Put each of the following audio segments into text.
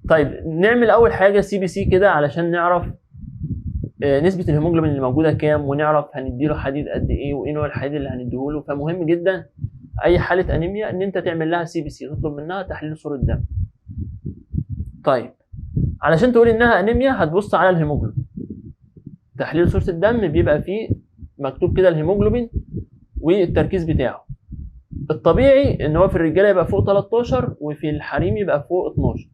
طيب نعمل اول حاجة CBC كده علشان نعرف نسبه الهيموجلوبين اللي موجودة كام، ونعرف هنديله حديد قد ايه، وايه نوع الحديد اللي هنديهوله. فمهم جدا اي حاله انيميا ان انت تعمل لها CBC، تطلب منها تحليل صوره دم. طيب علشان تقول انها انيميا هتبص على الهيموجلوبين. تحليل صوره الدم بيبقى فيه مكتوب كده الهيموجلوبين والتركيز بتاعه. الطبيعي ان هو في الرجالة يبقى فوق 13 وفي الحريم يبقى فوق 12.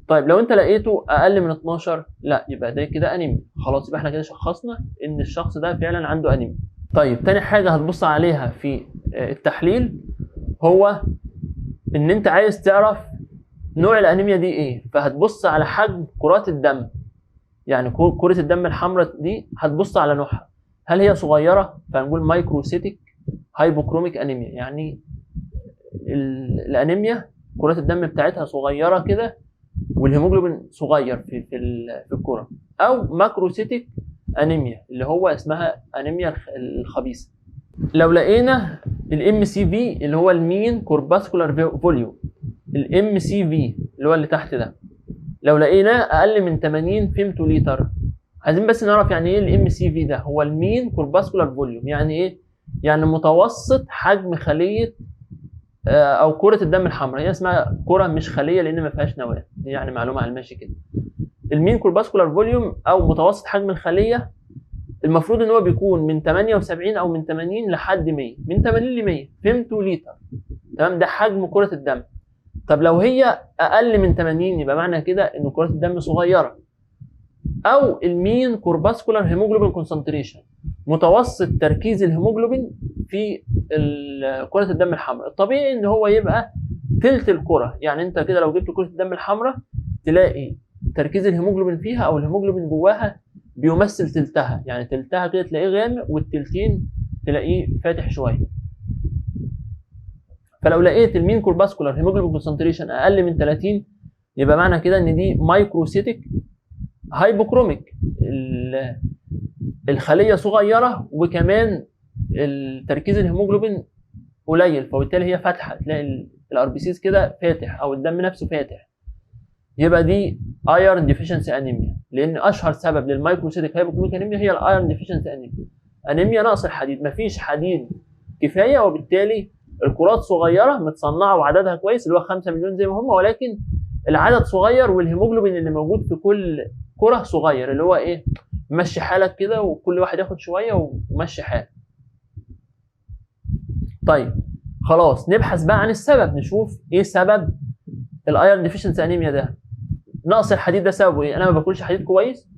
طيب لو انت لقيته اقل من 12، لا يبقى ده كده انيميا، خلاص يبقى احنا كده شخصنا ان الشخص ده فعلا عنده انيميا. طيب تاني حاجة هتبص عليها في التحليل هو ان انت عايز تعرف نوع الانيميا دي ايه، فهتبص على حجم كرات الدم. يعني كرة الدم الحمراء دي هتبص على نوعها، هل هي صغيرة فهنقول microcytic hypochromic anemia، يعني الانيميا كرات الدم بتاعتها صغيرة كده والهيموجلوبين صغير في الكرة، او macrocytic anemia اللي هو اسمها انيميا الخبيثة. لو لقينا ال MCV اللي هو ال mean corpuscular volume، ال MCV اللي هو اللي تحت ده، لو لقيناه اقل من 80 فيمتوليتر، عايزين بس نعرف يعني ايه ال MCV ده. هو ال mean corpuscular volume، يعني ايه؟ يعني متوسط حجم خليه او كره الدم الحمراء، هي اسمها كره مش خليه لان ما فيهاش نواه، دي يعني معلومة على الماشي كده. ال mean corpuscular volume او متوسط حجم الخلية المفروض ان هو بيكون من 78 او من 80 لحد 100، من 80 ل 100 فيمتوليتر، تمام؟ ده حجم كره الدم. طب لو هي اقل من 80 يبقى معنى كده ان كرات الدم صغيرة. او ال mean corpuscular hemoglobin concentration، متوسط تركيز الهيموجلوبين في كرة الدم الحمراء. الطبيعي ان هو يبقى تلت الكرة، يعني انت كده لو جبت كرة الدم الحمراء تلاقي تركيز الهيموجلوبين فيها او الهيموجلوبين جواها بيمثل تلتها، يعني تلتها كده تلاقيه غامق والتلتين تلاقيه فاتح شوية. فلو لقيت ال mean corpuscular hemoglobin concentration اقل من 30 يبقى معنى كده ان دي microcytic hypochromic، الخلية صغيرة وكمان التركيز الهيموجلوبين قليل، فبالتالي هي فاتحة، تلاقي ال RBCs كده فاتح او الدم نفسه فاتح. يبقى دي iron deficiency anemia، لان اشهر سبب لل microcytic hypochromic anemia هي ال iron deficiency anemia. انيميا نقص الحديد، مفيش حديد كفاية، وبالتالي الكرات صغيرة متصنعه وعددها كويس اللي هو 5 مليون زي ما هم، ولكن العدد صغير والهيموجلوبين اللي موجود في كل كره صغير، اللي هو ايه، مشي حالك كده وكل واحد ياخد شوية ومشي حالك. طيب خلاص نبحث بقى عن السبب، نشوف ايه سبب ال iron deficiency anemia ده. نقص الحديد ده سببه ايه؟ انا ما باكلش حديد كويس،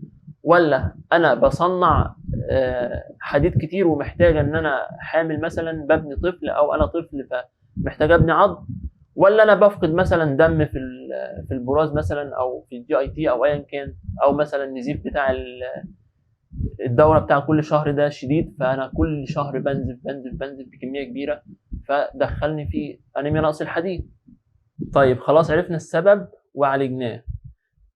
ولا انا بصنع حديد كتير ومحتاج ان انا حامل مثلا ببني طفل، او انا طفل فمحتاج ابني عظم، ولا انا بفقد مثلا دم في البراز مثلا او في ال GIT او ايا كان، او مثلا النزيف بتاع الدورة بتاع كل شهر ده شديد، فانا كل شهر بنزف بنزف بنزف بكمية كبيرة، فدخلني في انيميا نقص الحديد. طيب خلاص عرفنا السبب وعالجناه.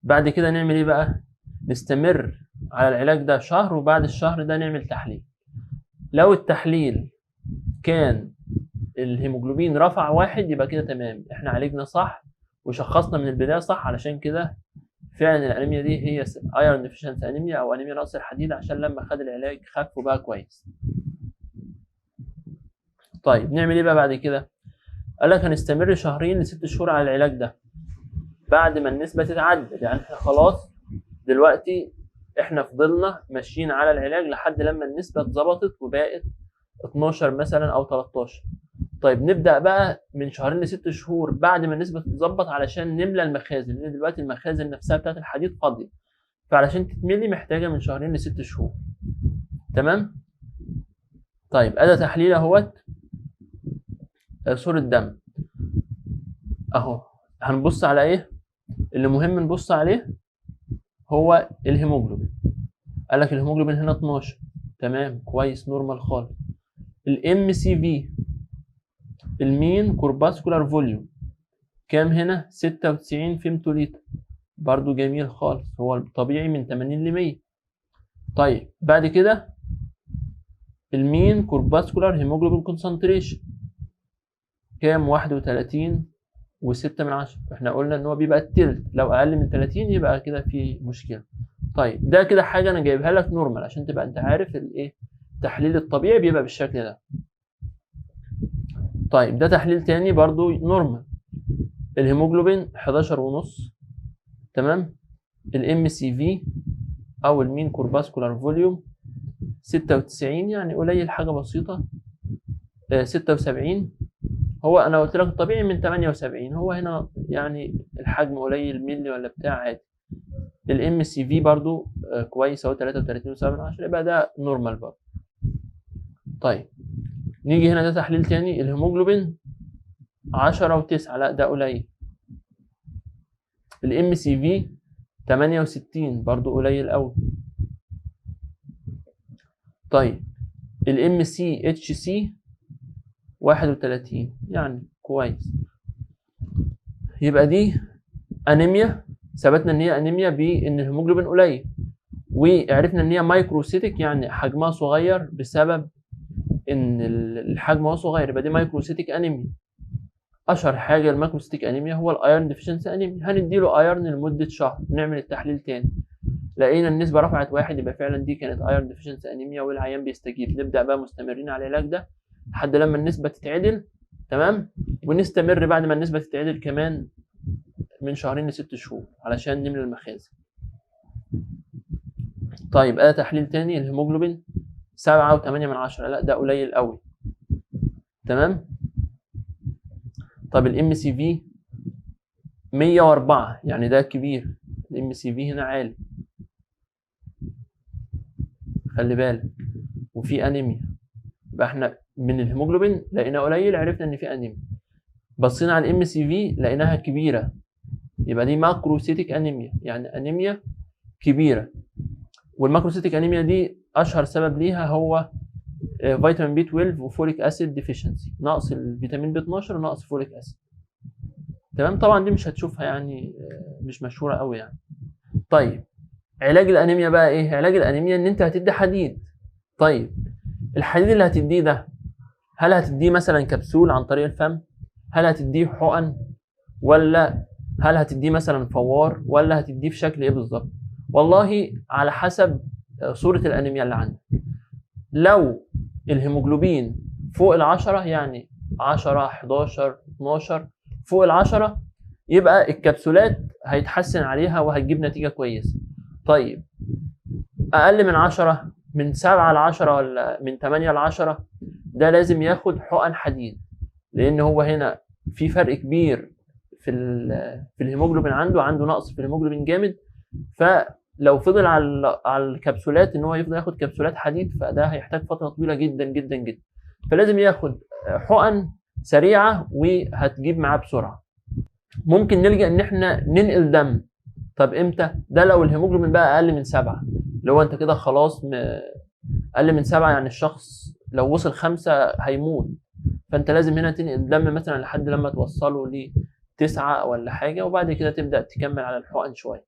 بعد كده نعمل ايه بقى؟ نستمر على العلاج ده شهر، وبعد الشهر ده نعمل تحليل. لو التحليل كان الهيموجلوبين رفع 1 يبقى كده تمام، احنا عالجنا صح وشخصنا من البداية صح، علشان كده فعلا الانيميا دي هي iron deficiency anemia او انيميا نقص الحديد، عشان لما خد العلاج خف وبقى كويس. طيب نعمل ايه بقى بعد كده؟ قال لك هنستمر 2 ل6 شهور على العلاج ده بعد ما النسبة تتعدل. يعني احنا خلاص دلوقتي احنا فضلنا ماشيين على العلاج لحد لما النسبة اتظبطت وبقت 12 مثلا او 13. طيب نبدا بقى من 2 ل6 شهور بعد ما النسبة تتظبط علشان نملى المخازن، لان دلوقتي المخازن نفسها بتاعت الحديد فاضية، فعلشان تتملي محتاجه من 2 ل6 شهور. تمام؟ طيب ادي تحليل اهوت صوره دم اهو. هنبص على ايه؟ اللي مهم نبص عليه هو الهيموجلوبين. قال لك الهيموجلوبين هنا 12، تمام كويس normal خالص. ال MCV ال mean corpuscular volume كام هنا؟ 96 فيمتوليتر، برضو جميل خالص، هو الطبيعي من 80 ل 100. طيب بعد كده ال mean corpuscular hemoglobin concentration كام؟ 31 و6 من 10. احنا قلنا ان هو بيبقى التلت، لو اقل من 30 يبقى كده في مشكلة. طيب ده كده حاجة انا جايبها لك normal عشان تبقى انت عارف الايه، التحليل الطبيعي بيبقى بالشكل ده. طيب ده تحليل تاني برضو normal، الهيموجلوبين 11.5، تمام. ال MCV او ال mean corpuscular volume 96، يعني قليل حاجة بسيطة، 76. هو انا قلت لك الطبيعي من 78، هو هنا يعني الحجم قليل ملي ولا بتاع عادي. ال MCV برضو كويس اهو 33.7، يبقى ده normal برضو. طيب نيجي هنا ده تحليل تاني، الهيموجلوبين 10.9، لا ده قليل. ال MCV 68 برضو قليل قوي. طيب ال MCHC 31، يعني كويس. يبقى دي انيميا، ثبتنا ان هي انيميا بان الهيموجلوبين قليل، وعرفنا ان هي microcytic يعني حجمها صغير بسبب ان الحجم هو صغير، يبقى دي microcytic anemia. اشهر حاجة ال microcytic anemia هو ال iron deficiency anemia، هنديله iron لمدة شهر، نعمل التحليل تاني، لقينا النسبة رفعت 1، يبقى فعلا دي كانت iron deficiency anemia والعيان بيستجيب. نبدا بقى مستمرين على العلاج ده لحد لما النسبة تتعدل، تمام، ونستمر بعد ما النسبة تتعدل كمان من شهرين لست شهور علشان نملى المخازن. طيب ادي تحليل تاني، الهيموجلوبين 7.8، لا ده قليل قوي، تمام. طب ال MCV 104، يعني ده كبير، ال MCV هنا عالي، خلي بالك، وفي انيميا. يبقى احنا من الهيموجلوبين لقيناه قليل، عرفنا ان في انيميا. بصينا على ال MCV لقيناها كبيرة، يبقى دي macrocytic anemia، يعني انيميا كبيرة. وال macrocytic anemia دي اشهر سبب ليها هو فيتامين B 12 و folic acid deficiency، نقص الفيتامين B 12 ونقص folic acid، تمام. طبعا دي مش هتشوفها يعني، مش مشهورة قوي يعني. طيب علاج الانيميا بقى ايه؟ علاج الانيميا ان انت هتدي حديد. طيب الحديد اللي هتديه ده هل هتديه مثلا كبسول عن طريق الفم؟ هل هتديه حقن؟ ولا هل هتديه مثلا فوار؟ ولا هتديه في شكل ايه بالظبط؟ والله على حسب صورة الانيميا اللي عندك. لو الهيموجلوبين فوق 10، يعني 10 11 12 فوق 10، يبقى الكبسولات هيتحسن عليها وهتجيب نتيجة كويسة. طيب أقل من 10، من 7 ل10 ولا من 8 ل10، ده لازم ياخد حقن حديد، لأن هو هنا في فرق كبير في الهيموجلوبين، عنده نقص في الهيموجلوبين جامد. فلو فضل على الكبسولات ان هو يفضل ياخد كبسولات حديد، فده هيحتاج فترة طويلة جدا جدا جدا، فلازم ياخد حقن سريعة وهتجيب معاه بسرعة. ممكن نلجأ ان احنا ننقل دم. طب امتى؟ ده لو الهيموجلوبين بقى اقل من 7، اللي هو انت كده خلاص اقل من 7، يعني الشخص لو وصل 5 هيموت، فانت لازم هنا تنقل دم مثلا لحد لما توصله ل 9 ولا حاجة، وبعد كده تبدأ تكمل على الحقن شوية.